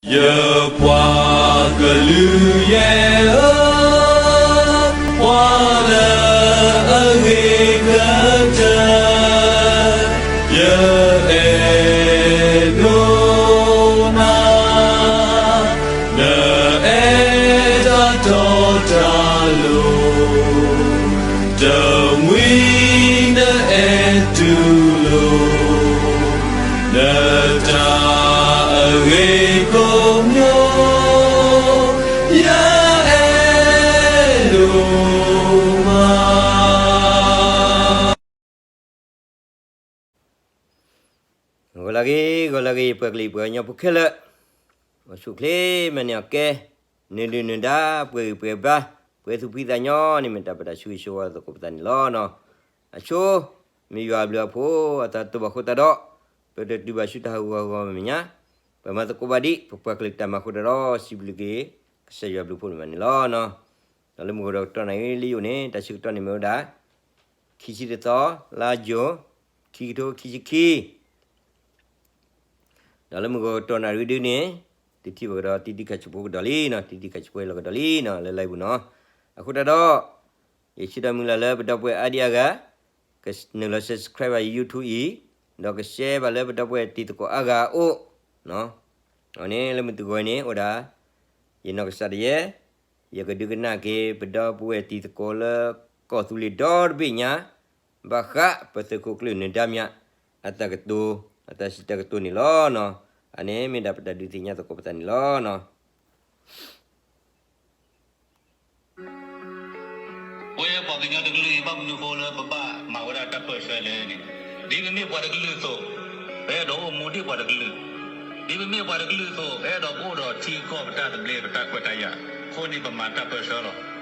ယပှၤကလုာ်ယဲၢ်ဧၢ, ပှၤလၢအဂ့ၤကတၢၢ်, ယအဲၣ်ဒိးနၤ, နအဲၣ်တၢ်တီတၢ်လိၤ, တမှံၤနအဲၣ်တူၢ်လိာ် နတၢ်အဂ့ၤကိးမံၤ, ယအဲၣ်ဒိးမး. ဂီၤလၢအဂ့ၤ ဂီၤလၢအဂ့ၤ ပှၤကလုာ်ပှၤကညီဖိခဲလၢာ်, အိၣ်ဆူၣ်အိၣ်ချ့ မၤန့ၢ်အီၣ်ကဲ နုာ်ဒုၣ်နုာ်ဒါ ပှဲၤဂံၢ်ပှဲၤဘါ ပှဲၤသူၣ်ဖှံသးညီန့ၣ် မ့ၢ်တၢ်ပတၢ်ဆူဂ့ၤဆူဝါသကိးပသးန့ၣ်လီၤ. အဆိ မ့ၢ်ယွၤအဘျုးအဖှိၣ် အသးတဘၣ်ဃိသတးဒီး ပတတုၤဘၣ်ဆူတၢ်ဟးဂူာ်ဟးဂီၤမဲာ်ညါ, ပမၤသကိးဘၣ်ဒံး ပပှၤကလုာ်တၢ်မၤအဃိသတးဒီး စံးဘျုးက့ၤ ကစၢ်ယွၤအဘျုးအဖှိၣ်န့ၣ်မးန့ၣ်လီၤ. ဒီးလၢမုၢ်ဂီၤဒီးကတီၢ်နၣ်ရံၣ်လၢယအိၣ်န့ၣ် တၢ်ဆၢကတီၢ်န့ၣ်မ့ၢ်ဝဲဒၣ် ခံဆံတသီ လါယူၤ ခံကထိခံဆံခံ ဒီးလၢမုၢ်ဂီၤကတီၢ်နၣ်ရံၣ်ဒုန့ၣ် တထံၣ်ဘၣ်ကဒီး တံတံခးဆူၣ်ဖိကဒီးလံနီၤ, တံတံခးဆူၣ်ဖိလီၤကဒီးလံနီၤ လၢ live ပူၤနီၤ. အဃိသတးဒီး ယဆၢဒီးမုၢ်လၢ်လၢပဒီပုၢ်ဝဲၢ်အါဒံအါဂၤ ကနုာ်လီၤ subscribe ဘၣ်ယ YouTube အံၤ, ဒီးက share ဘၣ်လၢပဒီပုၢ်ဝဲၢ်တံၤသကိးအါဂၤအအိၣ်, အန့ၣ်လၢမုၢ်တဂီၤအံၤန့ၣ် အိၣ်ဒၣ် ယနီၢ်ကစၢ်ဒၣ်ယဲ ယကဒုးကနၣ်က့ၤ ပဒီပုၢ်ဝဲၢ်တံၤသကိးလၢကီၢ်သူလ့ၤဒီတဘ့ၣ်ညါ ဘၣ်ဃးပသုးခိၣ်ကျၢၢ်နၢၤဒါမၠး အတၢ်ကတိၤ အတၢ်စံးတၢ်ကတိၤန့ၣ်လီၤ. အန့ၣ်မ့ၢ်ဒၣ်ပတၢ်ဒုးသ့ၣ်ညါသကိးပသးန့ၣ်လီၤ. ပဝဲပှၤကညီတကလုာ်အံၤ ဘၣ်မနုၤဃိလၢပဘၣ်မၤဝဲဒၣ်တၢ်ပၢၢ်ဆၢလဲၣ်န့ၣ်, ဒ်ပမ့ၢ်ပှၤတကလုာ်အသိး, ပအဲၣ်ဒိးအိၣ်မူဒ်ပှၤတကလုာ်, ဒ်ပမ့ၢ်ပှၤတကလုာ်အသိး ပအဲၣ်ဒိးကအိၣ်ဒီးထံကီၢ်ပတၢ်သဘျ့ပတၢ်ခွဲးတၢ်ယာ်, အဃိန့ၣ်ပမၤတၢ်ပၢၢ်ဆၢလီၤ.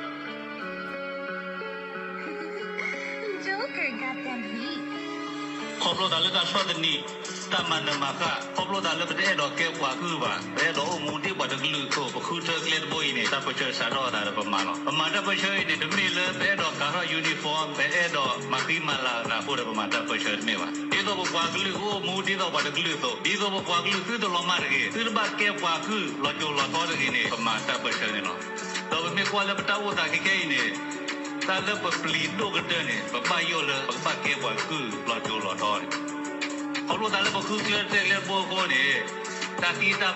ခီဖျိသးလၢတၢ်ဆီၣ်သနံး, တၢ်မၤနၢၤမၤဃၣ်, ခီဖျိသးလၢပတအဲၣ်ဒိးကဲပှၤကုၢ်ဘၣ်, ပအဲၣ်ဒိးအိၣ်မူဒ်ပှၤတကလုာ်အသိး ပဃုထၢကျဲတဘိအံၤန့ၣ် တၢ်ပၢၢ်ဆၢစးထီၣ်အသးဒီးပမၤလီၤ. ပမၤတၢ်ပၢၢ်ဆၢအံၤန့ၣ် တမ့ၢ်လၢပအဲၣ်ဒိးကၤထီၣ် uniform, ပအဲၣ်ဒိးမၤဃံမၤလၤအသးအဃိဒီးပမၤတၢ်ပၢၢ်ဆၢတမ့ၢ်ဘၣ်. ဒ်သိးပပှၤကလုာ်ကအိၣ်မူဒ်သိးပှၤတကလုာ်အသိး, ဒ်သိးပပှၤကလုာ်သုတလီၤမၢ်တဂ့ၤ, သုတဘၣ်ကဲပှၤကုၢ်လီၤစိၤလီၤထီတဂ့ၤန့ၣ် ပမၤတၢ်ပၢၢ်ဆၢန့ၣ်လီၤ. ဒီးပမ့ၢ်ကွၢ်လၢပတၢ်အိၣ်သးခဲခဲအံၤန့ၣ်, တၢ်လၢပပျံၤဒိၣ်ကတၢၢ်န့ၣ် ပဘၣ်ယိၣ်လၢပကဘၣ်ကဲပှၤကုၢ်လီၤစိၤလီၤထီန့ၣ်, ခီဖျိသးလၢပဃုကျဲတဲကျဲတဘိအဃိန့ၣ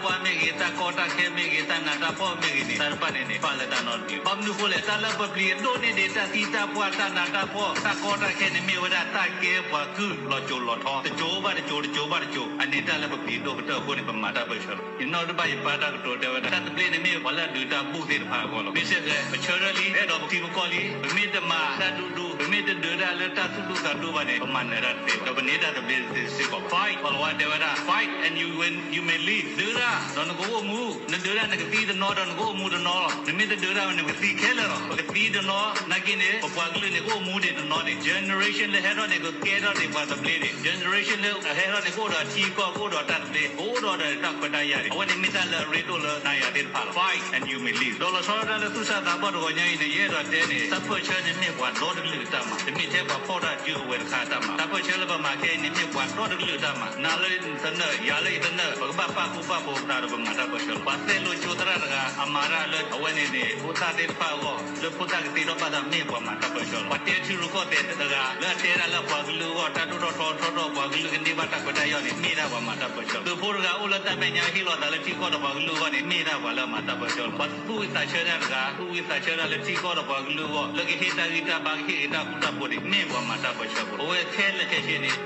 ်, တၢ်သံတၢ်ပှၢ်မ့ၢ်ဂ့ၤ, တၢ်ကီတၢ်ခဲမ့ၢ်ဂ့ၤ, တၢ်နးတၢ်ဖှီၣ်မ့ၢ်ဂ့ၤန့ၣ် တၢ်တဖၣ်န့ၣ်န့ၣ် ပာ်လၢတၢ်နီတမံၤ. ဘၣ်မနုၤအဃိလဲၣ်, တၢ်လၢပပျံၤအဒိၣ်န့ၢ်ဒံး တၢ်သံတၢ်ပှၢ်, တၢ်နးတၢ်ဖှီၣ်, တၢ်ကီတၢ်ခဲန့ၣ် မ့ၢ်ဝဲဒၣ်တၢ်ကဲပှၤကုၢ်လီၤစိၤလီၤထီ, တစိၤဘၣ်တစိၤ, တစိၤဘၣ်တစိၤ, အန့ၣ်တၢ်လၢပပျံၤဒိၣ်ကတၢၢ်အဃိန့ၣ် ပမၤတၢ်ပၢၢ်ဆၢလီၤ. ယနီၣ်တဘၣ်ယပၢ်တၢ်ကတိၤတဲဝဲဒၣ် တၢ်သဘျ့န့ၣ်မ့ၢ်ပှၤလၢအဒုးတၢ်ဘူၣ်သ့ၣ်တဖၣ်အဂီၢ်လီၤ. မ့ၢ်စ့ၢ်ကီး ပဆၢထၢၣ်လံ, ပအဲၣ်ဒိးပထံပကီၢ်လံ, ပမ့ၢ်တမၤတၢ်ဒူဒူ, ပမ့ၢ်တဒုးတၢ်လၢတၢ်သူၣ်ဒူသးဒူဘၣ်န့ၣ် ပမၤနၢၤတၢ်တသ့ဘၣ်. ဒီးပန့ၢ်တၢ်သဘျ့သ့စ့ၢ်ကီး. Fight, ပှၤလီၤဝါတဲဝဲဒၣ် fight and you will, you may live. ဒုးတၢ် ဒီးနကအိၣ်မူ, နဒုးတၢ်နကသံတနီၤဒီးနကအိၣ်မူတနီၤလီၤ. နမ့ၢ်တဒုးတၢ် နကသံခဲလၢာ်လီၤ. ပကသံတနီၤ နာ်က့န့ၣ် ပပှၤကလုာ်န့ၣ် ကအိၣ်မူဒံးတနီၤဒံး, generation လၢဟဲထီၣ်န့ၣ် ကကဲထီၣ်ဒံးပှၤသဘျ့ဒံး, generation လၢအဟဲထီၣ်န့ၣ် ကအိၣ်ဒီးအထံအကီၢ်, ကအိၣ်ဒီးတၢ်သဘျ့, ကအိၣ်ဒီးတၢ်ခွဲးတၢ်ယာ်ဒံး. အဝဲန့ၣ်မ့ၢ်တၢ်လၢအရ့ဒိၣ်လၢနၤယၤသ့ၣ်တဖၣ်လီၤ. Fight and you may live. ဒီးလီၤဆီဒၣ်တၢ်လၢသူၣ်စၢ်သးဘီၣ်တဂီၤညါအံၤန့ၣ် ယအဲၣ်ဒိးတဲန့ၣ် တၢ်ပၢၢ်ဆၢန့ၣ်မ့ၢ်ပှၤဒီတကလုာ်အတၢ်မၤ, တမ့ၢ်ထဲပှၤဖီၣ်တၢ်စုကဝဲၤတခါအတၢ်မၤ. တၢ်ပၢၢ်ဆၢလၢပမၤခဲအံၤန့ၣ် မ့ၢ်ပှၤဒီတကလုာ်အတၢ်မၤ, နၤလၢယတနၢၣ်, ယၤလၢယတနၢၣ်, ပကဘၣ်ပာ်ဃူပာ်ဖိးသးဒီးပမၤတၢ်ပၢၢ်ဆၢလီၤ. ပှၤသဲလိာ်ကၠိသရၣ်တဂၤ အမၤတၢ်လၢအဝဲန့ၣ်န့ၣ် ဖိသၣ်သ့ၣ်တဖၣ်အဂီၢ်, လၢဖိသၣ်ကသ့ထီၣ်ဘၣ်သး မ့ၢ်ပှၤမၤတၢ်ပၢၢ်ဆၢလီၤ. ပှၤတဲထံရူၢ်ကီၢ်သဲးတဂၤ လၢအတဲဒၣ်လၢအပှၤကလုာ်အဂီၢ် တၢ်ဒိၣ်ထီၣ်ထီထီၣ်ဒီးပှၤကလုာ်ကန့ၢ်ဘၣ်တၢ်ခွဲးတၢ်ယာ်န့ၣ် မ့ၢ်ဒၣ်ပှၤမၤတၢ်ပၢၢ်ဆၢလီၤ. သုးဖိတဂၤအိၣ်လၢတၢ်မဲာ်ညါ ဟ့ၣ်လီၤသးလၢထံကီၢ်ဒီးပှၤကလုာ်အဂီၢ်န့ၣ် မ့ၢ်ဒၣ်ပှၤလၢအမၤတၢ်ပၢၢ်ဆၢလီၤ. ပှၤသူၣ်ဝံၣ်သးဆၢတၢ်တဂၤ သူၣ်ဝံၣ်သးဆၢတၢ်လၢထံကီၢ်ဒီးပှၤကလုာ်အဂီၢ် လၢကဟ့ၣ်တၢ်ဂံၢ်တၢ်ဘါ ကဟ့ၣ်ဂ့ၤတၢ်ဃူတၢ်ဖိးန့ၣ် မ့ၢ်ပှၤမၤတၢ်ပၢၢ်ဆၢဖိလီၤ. ပဝဲခဲလၢာ်ခဲဆ့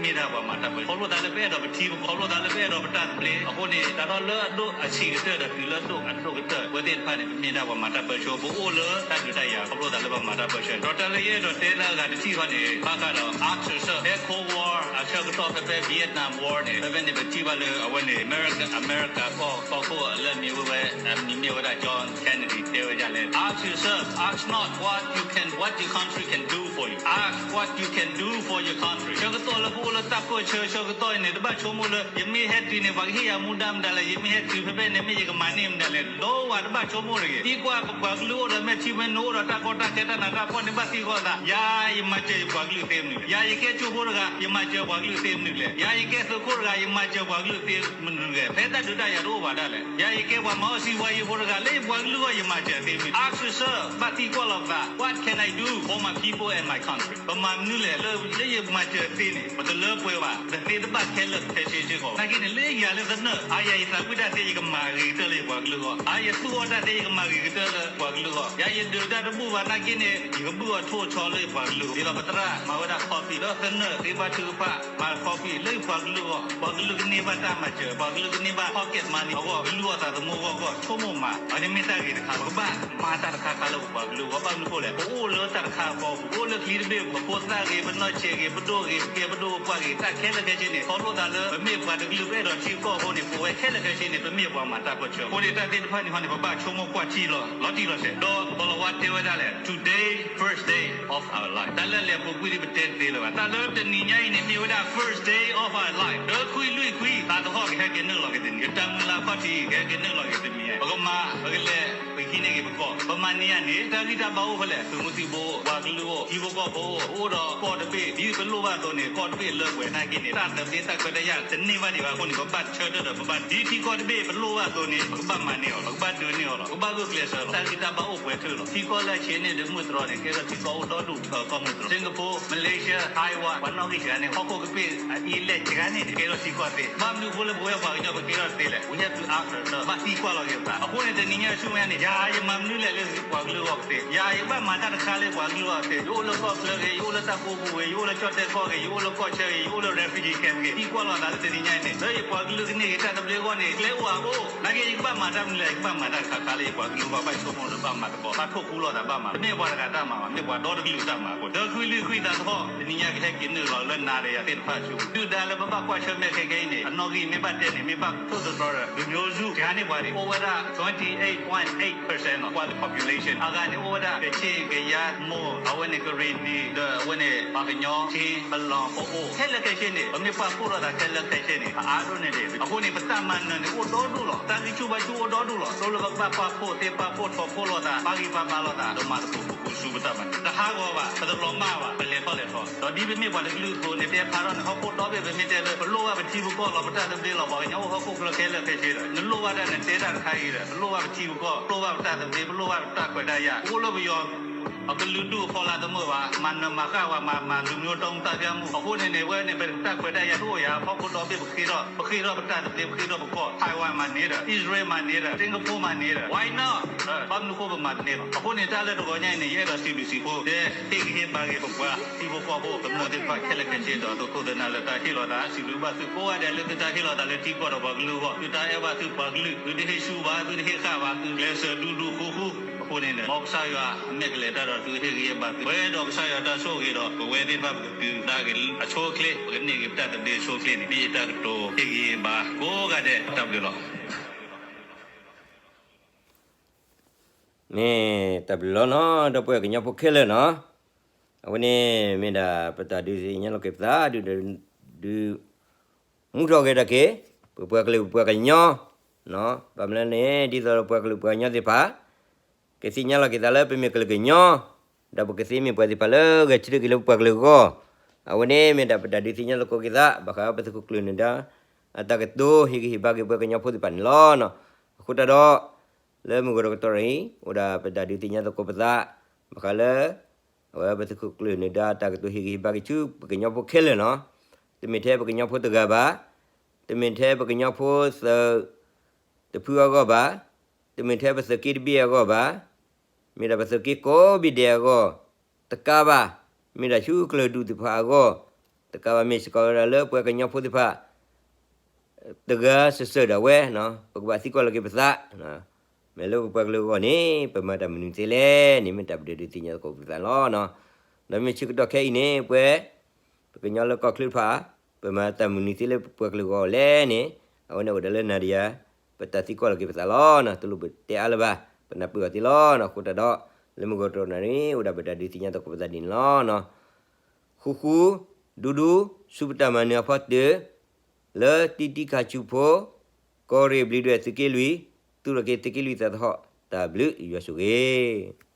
န့ၣ် မ့ၢ်ဒၣ်ပှၤမၤတၢ်ပၢၢ်ဆၢ, ခီဖျိသးလၢပအဲၣ်ဒိးပထံပကီၢ်, ခီဖျိသးလၢပအဲၣ်ဒိးပတၢ်သဘျ့အဃိန့ၣ် စးထီၣ်လၢအဒိၣ်အဆံးကတၢၢ်ဒီးတုၤလၢအဒိၣ်အဒိၣ်ကတၢၢ် ပဝဲသ့ၣ်တဖၣ်န့ၣ် ပမ့ၢ်ဒၣ်ပှၤမၤတၢ်ပၢၢ်ဆၢ, ပအိၣ်လၢတၢ်ဒုးတၢ်ယၤ ခီဖျိသးလၢပမၤတၢ်ပၢၢ်ဆၢ. ဒီးတၢ်လၢယအဲၣ်ဒိးတဲလၢအဂၤတထံၣ်ဃီန့ၣ် ဘၣ်ဃးဒီး အါဆၢဆၢ ဖဲ Cold War အဆၢကတီၢ် ဖဲဖဲ Vietnam War န့ၣ် ဖဲဖဲန့ၣ် ပထံၣ်ဘၣ်လၢအဝဲန့ၣ် အမဲရကၤ အမဲရကၤကီၢ် ကီၢ်ခိၣ်လၢအမံၤဝဲဝဲ မ့ၢ်ဝဲဒၣ် John Kennedy တဲဝဲဒ်လဲၣ်, Ask yourself, ask not what you can, what your country can do for you. Ask what you can do for your country. ဆၢကတီၢ်လၢပအိၣ်လၢတၢ်ပၢၢ်ဆၢ ဆၢကတီၢ်အံၤန့ၣ် တဘၣ်ဆိကမိၣ်လၢ ယမ့ၢ်ဟဲတုၤန့ၣ် ပှၤကဟ့ၣ်ယၤမူဒါမနုၤလဲၣ်, ယမ့ၢ်ဟဲတုၤဖဲဖဲန့ၣ် မ့ၢ်ယကမၤန့ၢ်မနုၤလဲၣ်, ဒိဝဲတဘၣ်ဆိကမိၣ်တဂ့ၤ. သံကွၢ်ပပှၤကလုာ်အိၣ်ဒီး မ့ၢ်ထံမ့ၢ်နိအိၣ်ဒီး တၢ်ကီတၢ်ခဲတၢ်နးတၢ်ဖှီၣ်န့ၣ် ဘၣ်သံကွၢ်သး, ယၤယမၤစၢၤယပှၤကလုာ်သ့မနုၤလဲၣ်. ယၤယကဲကၠိဖိတဂၤ ယမၤစၢၤပှၤကလုာ်သ့မနုၤလဲၣ်. ယၤယကဲသုးခိၣ်တဂၤ ယမၤစၢၤပှၤကလုာ်သ့မနုၤလဲၣ်. ဖဲတၢ်ဒုးတၢ်ယၤတအိၣ်ဘၣ်ဒၣ်လဲာ်. ယၤယကဲပှၤမၤအီၣ်စံးဝါယဖိတဂၤ လၢယပှၤကလုာ်အဂီၢ် ယမၤစၢၤသ့မနုၤလဲၣ်. Ask yourself, ဘၣ်သံကွၢ်လီၤပသး, what can I do for my people and my country? ပမၤမနုၤလဲၣ် လၢယမၤစၢၤသ့န့ၣ် ပတလၢပှဲၤဘၣ်, ပသ့တဘၣ်ခဲလၢာ်ခဲဆ့စ့ၢ်ကီးဘၣ်. နာ်က့န့ၣ် လၢယၤလၢသနၢၣ်, အါယၤယသးဝံၣ်တၢ်သ့ ယကမၤဂ့ၤကတၢၢ်လၢယပှၤကလုာ်အဂီၢ်, အါယသူၣ်အီၣ်တၢ်သ့ ယကမၤဂ့ၤကတၢၢ်လၢပှၤကလုာ်အဂီၢ်, ယၤယဒုးတၢ်တဘူၣ်ဘၣ် နာ်က့န့ၣ် ယကဘုၣ်အီၤထိၣ်ဆီလၢယပှၤကလုာ်အဂီၢ်. ဒ်သိးပသရၣ်မၤဝဲဒၣ် coffee ဒီးသနၢၣ်သ့ဘၣ်ထုကဖၣ် မၤ coffee လၢယပှၤကလုာ်အဂီၢ်, ပှၤကလုာ်ကန့ၢ်ဘၣ်တၢ်မၤစၢၤ, ပှၤကလုာ်ကန့ၢ်ဘၣ် pocket money အဂီၢ်, ကလူၤအီၣ်သးသမူအဂီၢ်အဂီၢ် ဆိကမိၣ်မး, အန့ၣ်မ့ၢ်တၢ်ဂ့ၤတခါလီၤ. ပကဘၣ်မၤတၢ်တခါခါလၢပပှၤကလုာ်အဂီၢ် ဘၣ်မနုၤအဃိလဲၣ်, ပအိၣ်လၢတၢ်တခါအဖီပူၤ, ပအိၣ်လၢချံတဘ့ၣ်, ပဖိသၣ်ဂ့ၤ, ပနီၢ်ဆဲးဂ့ၤ, ပဒိၣ်ဂ့ၤ, ပကဲပဒိၣ်ပပှၢ်ဂ့ၤ, တၢ်ခဲလၢာ်ခဲဆ့န့ၣ် ခီဖျိသးလၢ ပမ့ၢ်ပှၤတကလုာ် ပအဲၣ်ဒိးထံကီၢ်အဃိန့ၣ် ပဝဲခဲလၢာ်ခဲဆ့န့ၣ် ပမ့ၢ်ပှၤမၤတၢ်ပၢၢ်ဆၢ. အဃိန့ၣ် တၢ်သ့ၣ်တဖၣ်န့ၣ်ဟီန့ၣ် ပဘၣ်ဆိကမိၣ်ကွၢ်ထံလီၤ, လီၤတံၢ်လီၤဆဲး. ဒီးသီလဝါတဲဝဲဒၣ်လဲၣ်, today, first day of our life. တၢ်လၢလဲၤပူၤကွံာ်ဒ်ပတဲတသ့လၢၤဘၣ်. တၢ်လၢတနံၤညါအံၤန့ၣ် မ့ၢ်ဝဲဒၣ် first day of our life. ဒီးခွံလွံၢ်ခွံ သးသဟီၣ်ကဟဲက့ၤနုာ်လီၤက့ၤတနံၤ, ယတၢ်မုၢ်လၢ်ခီၣ်ထံး ကဟဲက့ၤနုာ်လီၤက့ၤတနံၤညါအံၤ. ပကမၤ, ပကလဲၤ, ပဟံးန့ၢ်က့ၤပကီၢ်, ပမၤန့ၢ်ယၤန့ၣ် တၢ်ဂံၢ်တၢ်ဘါအိၣ်ဖဲလဲၣ်, သုးမုၢ်သံၣ်ဘိအိၣ်, ပှၤကလုာ်အိၣ်, ထံဖိကီၢ်ဖိအိၣ်, ပအိၣ်ဒီးကီၢ်တဘ့ၣ်, ဒ်ပလိၣ်ဘၣ်အသိးန့ၣ် ကီၢ်တဘ့ၣ်လၢပှဲၤနာ်က့န့ၣ် တၢ်သဘျ့တၢ်ခွဲးတၢ်ယာ်တန့ၢ်ဘၣ်ဒံးဘၣ်အဃိန့ၣ် ပဘၣ်ဆၢထၢၣ်ဒီး ပဘၣ်ဒ်ထံကီၢ်တဘ့ၣ် ပလိၣ်ဘၣ်အသိးန့ၣ် ပကဘၣ်မၤန့ၢ်အီၤလီၤ, ပကဘၣ်ဒုးန့ၢ်အီၤလီၤ, ပကဘၣ်ဂုာ်ကျဲးစၢးလီၤ. တၢ်ဂံၢ်တၢ်ဘါအိၣ်ပှဲၤထၢၣ်လီၤ. ထံကီၢ်လၢအဆံးန့ၢ်ဒီးမုၢ်တြီၤန့ၣ် ကဲထီၣ်ထံကီၢ်အိၣ်ဒီဒူၣ်ကီၢ်မုၢ်တြီၤ, Singapore, Malaysia, Taiwan, ပှၤနီၣ်ဂံၢ်စှၤန့ၣ် ဟီၣ်ခိၣ်ကပ့ၢ်အအံၤလဲၣ်စှၤန့ၣ် ကဲထီၣ်ထံကီၢ်သ့. ဘၣ်မနုၤအဃိလၢပဝဲပှၤကညီပကဲထီၣ်တသ့လဲၣ်. ပဟဲတုၤအါကတၢၢ် ဘၣ်သံကွၢ်လီၤက့ၤပသး. အဃိန့ၣ် တနံၤညါဆူမဲာ်ညါန့ၣ် ယၤယမၤမနုၤလဲၣ်လၢပှၤကလုာ်အဂီၢ်ကသ့, ယၤယကဘၣ်မၤတၢ်တခါလၢပှၤကလုာ်အဂီၢ်ကသ့, ယအိၣ်လၢကီၢ်ချၢဂ့ၤ, ယအိၣ်လၢတၢ်ကိးပူၤဂ့ၤ, ယအိၣ်လၢကၠီၣ်တဲၣ်ကီၢ်ဂ့ၤ, ယအိၣ်လၢကီၢ်ဆၢဂ့ၤ, ယအိၣ်လၢ refugee camp ဂ့ၤ, သံကွၢ်လီၤသးလၢတနံၤညါအံၤန့ၣ် လၢယပှၤကလုာ်ကန့ၢ်က့ၤတၢ်သဘျ့အဂီၢ်န့ၣ် ကျဲအိၣ်အအိၣ်, နာ်က့ယကဘၣ်မၤတၢ်မနုၤလဲၣ်, ယကဘၣ်မၤတၢ်တခါခါလၢယပှၤကလုာ်အဂီၢ်, ဘၣ်ဆိကမိၣ်လၢဘၣ်မၤသကိး, ဘၣ်ထိၣ်ဃူလိာ်သးဘၣ်မၤ, တမ့ၢ်ပှၤတဂၤတၢ်မၤဘၣ်, မ့ၢ်ပှၤဒီတကလုာ်တၢ်မၤအဃိ, ဒီးခွံလွံၢ်ခွံသးသဟီၣ် တနံၤညါကဟဲက့ၤနုာ်လီၤလၢနၤဒီးယၤသ့ၣ်တဖၣ်အစုပူၤ, ဒုၣ်ဒါလၢပဘၣ်ကွၢ်ဆၢၣ်မဲာ်ခဲခဲအံၤန့ၣ် အနီၣ်ဂံၢ်မ့ၢ်ဘၣ်တဲန့ၣ် မ့ၢ်ဘၣ်ထိၣ်သတြီၤဒီး လူမျိုးစု စှၤန့ၢ်ပှၤန့ၣ် အိၣ်ဝဲဒၣ် twenty eight point eight percent လီၤ. ကွၢ်လၢ population အဂၤန့ၣ် အိၣ်ဝဲဒၣ် ကချ့ၣ်, ကယၤ, မိၢ်, အဝဲန့ၣ် ကရ့ၣ်နံၤ, ဒီးအဝဲန့ၣ် ပှၤကညီ, ခ့, ပလီၢ်, ပအိၣ်, ခဲလၢာ်ခဲဆ့န့ၣ် ပမ့ၢ်ပာ်ဖှိၣ်လိာ်သးခဲလၢာ်ခဲဆ့န့ၣ် အအါဒိၣ်န့ၢ်ဒံး. အဃိန့ၣ် ပတၢ်မၤနၢၤန့ၣ် အိၣ်ဒီဒူၣ်လီၤ. တၢ်ဂံၢ်ဆူၣ်ဘါဆူၣ်အိၣ်ဒီဒူၣ်လီၤ. သိလၢပကဘၣ်ပာ်ဖှိၣ်သ့ပာ်ဖှိၣ်ထီၣ်ဖှိၣ်လိာ်သး, ပာ်ဂံၢ်ပာ်ဘါလိာ်သး, ဒီးမၤသကိးပကူဆူပတၢ်မၤနၢၤ, တဟးဂီၤဘၣ်, ပတလီၤမၢ်ဘၣ်, ပလဲၤထီၣ်လဲၤထီ. ဒီးဒ်ပမ့ၢ်ပှၤတကလုာ်အသိးန့ၣ် တဲဖးထီၣ်န့ၣ် ဟီၣ်ခိၣ်ဒီဘ့ၣ် ပမ့ၢ်တဲလၢ ပလိၣ်ဘၣ်ပထံပကီၢ်လီၤ, ပတၢ်သဘျ့လီၤ, ပှၤကညီအိၣ်ဟီၣ်ခိၣ်ချၢခဲလၢာ်ခဲဆ့ဒီး နလိၣ်ဘၣ်တၢ် နတဲတၢ်တခါအံၤဒီး ပလိၣ်ဘၣ်ပထံပကီၢ်, ပလိၣ်ဘၣ်ပတၢ်သဘျ့, ပလိၣ်ဘၣ်ပတၢ်ခွဲးတၢ်ယာ်, ပအိၣ်လၢပယီၤ အကလုာ်ဒူၣ်အဖီလာ်တမုာ်ဘၣ်, မၤနၢၤမၤဃၣ်ဝဲ, မၤ, မၤလူၤမၠိတၢ်မူတၢ်ဖၠၣ်မူ. အဃိန့ၣ်န့ၣ် ဝဲန့ၣ် ပတၢ်ခွဲးတၢ်ယာ်တအိၣ်ယၤ, ဟီၣ်ခိၣ်ဒီဘ့ၣ်ပဃ့ထီၣ်, ပဃ့ထီၣ်ပတၢ်သဘျ့, ပဃ့ထီၣ်ပကီၢ်, Taiwan မၤန့ၢ်ဒီး, Israel မၤန့ၢ်ဒီး, Singapore မၤန့ၢ်ဒီး, why not? ဘၣ်မနုၤအဃိပမၤတန့ၢ်ဘၣ်. အဃိန့ၣ် တၢ်လၢတဂီၤညါအံၤန့ၣ် ယအဲၣ်ဒိးစံးဘျုးစံးဖှိၣ် ဟ့ၣ်ဂံၢ်ဟ့ၣ်ဘါက့ၤပပှၤထံဖိကီၢ်ဖိ ကမျၢၢ်သ့ၣ်တဖၣ်ခဲလၢာ်ခဲဆ့ဒီး သုးခိၣ်သုးနၢ်လၢတၢ်ဟ့ၣ်လီၤသး, စံးဘျုးဘၣ်သုကိးဂၤဒဲးလၢသုတၢ်ဟ့ၣ်လီၤသးလၢထံကီၢ်ဒီးပှၤကလုာ်အဂီၢ်, သုတၢ်အဲၣ်ဘၣ်သုပှၤကလုာ်, သုတဟ့ၣ်ဆူၣ်ဘၣ်, သုတဟ့ၣ်ဃၣ်ဘၣ်, သုကျဲးစၢးဒူဒူဃူဃူ. အဃိန့ၣ် မ်ကစၢ်ယွၤအမဲာ်ကလဲၤတၢ်ဒီးသုဟ့ၣ်ဂံၢ်ဟ့ၣ်ဘါသု, ပှဲၤဒီးကစၢ်ယွၤတၢ်ဆိၣ်ဂ့ၤဒီး ပဝဲသ့ၣ်တဖၣ်ပကတုၤဒၣ်က့ၤအဆိအချ့, ပကန့ၢ်က့ၤပတၢ်သဘျ့အဆိအချ့န့ၣ် မ့ၢ်ယတၢ်ကတိၤဟ့ၣ်ဂံၢ်ဟ့ၣ်ဘါကိးဂၤဒဲး, တၢ်ဘျုးလီၤ. မ့ၢ်တၢ်ဘျုးလီၤနီၤ ဒီပုၢ်ဝဲၢ်ကညီဖိခဲလၢာ်နီၤ. အဝဲန့ၣ်မ့ၢ်ဒၣ်ပတၢ်ဒုးသ့ၣ်ညါလီၤက့ၤပသး ဒုး, ဒုး, မူထီၣ်ဂဲၤထီၣ်က့ၤ ပပှၤကလုာ်ပပှၤကညီ, ဘၣ်မနုၤလဲၣ်န့ၣ် ဒ်သိးပပှၤကလုာ်ပပှၤကညီသ့ၣ်တဖၣ် ကသ့ၣ်ညါလီၤက့ၤသးလၢပမ့ၢ်ကလုာ်ကညီ, ဒီးပကသ့မ့ၢ်ပှၤသ့ၣ်တဖၣ်လၢဂဲၤဆၢထၢၣ်က့ၤလၢပပှၤကလုာ်အဂီၢ်, အဝဲန့ၣ်မ့ၢ်ဒၣ်ပတၢ်ဒုးသ့ၣ်ညါသကိးက့ၤသး ဘၣ်ဃးပသုးခိၣ်ကျၢၢ်နၢၤဒါ အတၢ်ကတိၤဟ့ၣ်ဂံၢ်ဟ့ၣ်ဘါက့ၤပှၤကညီဖိသ့ၣ်တဖၣ်န့ၣ်လီၤ. အဃိတၢ်ဒီး လၢမုၢ်ကီၤတကတီၢ်အံၤ အိၣ်ဒၣ်ပတၢ်ဒုးသ့ၣ်ညါသကိးပသး ဘၣ်ဃးလၢ အဝဲပသုးခိၣ်ကျၢၢ်နၢၤဒါတၢ်ကတိၤဟ့ၣ်ဂံၢ်ဟ့ၣ်ဘါက့ၤဆူပကညီဖိခဲလၢာ်နီၤ. တမ့ၢ်ထဲပကညီဖိတဂၤဘၣ်, တမ့ၢ်ထဲပကညီဖိသုးတဖုအဂီၢ်ဘၣ်, တမ့ၢ်ထဲပသုးက့တဘ့ၣ်အဂီၢ်ဘၣ်, မ့ၢ်ဒၣ်ပသုးက့ကိးဘ့ၣ်ဒဲးအဂီၢ် တကးဘၣ်, မ့ၢ်ဒၣ်ဆူကလုာ်ဒူၣ်သ့ၣ်တဖၣ်အဂီၢ် တကးဘၣ် မ့ၢ်စ့ၢ်ကီးဝဲဒၣ်လၢပှၤကညီဖိသ့ၣ်တဖၣ် တဂၤစၢၢ်စၢၢ်ဒၣ်ဝဲ, ပကဘၣ်သံကွၢ်လီၤက့ၤပသး, မ့ၢ်လၢပပှၤကလုာ်အဂီၢ်န့ၣ် ပမၤတၢ်မနုၤသ့လဲၣ်န့ၣ် မ့ၢ်တၢ်ပဒုးဒုးသ့ၣ်ညါသကိးပသးလီၤ. ဒီးမ့ၢ်ဆၢကတီၢ်ခဲအံၤန့ၣ် ပဝဲ ပကညီလၢကီၢ်ချၢတဖၣ် ပမၤတၢ်မနုၤသ့လၢပပှၤကလုာ်အဂီၢ်လဲၣ်န့ၣ် အဝဲန့ၣ်အိၣ်ဒၣ်လၢနၤဒီးယၤ ပတၢ်သံကွၢ်လီၤက့ၤပသးလီၤနီၤ. တလိၣ်ပတဲအါလၢၤဘၣ်, ပနၢ်ပၢၢ်အီၤသ့လီၤနီၤ. အဃိသတးဒီး လၢမုၢ်ဂီၤတရီနၤန့ၣ် အိၣ်ဒၣ်ပတၢ်ဒုးသ့ၣ်ညါသကိးပသးဒ်န့ၣ်လီၤနီၤ. ဃူဃူ, ဒူဒူ, ဆူပတၢ်မၤနၢၤအဖီတၢၢ်, လၢတံတံခါဆူဖိ, ကီၢ်ရ့ၣ်ဘျံးဒွဲၣ်သုးက့လွံၢ်, သူၣ်ထီၣ်က့ၤသုးက့လွံၢ်သးသဟီၣ်, တၢ်ဘျုးယွၤဆိၣ်ဂ့ၤ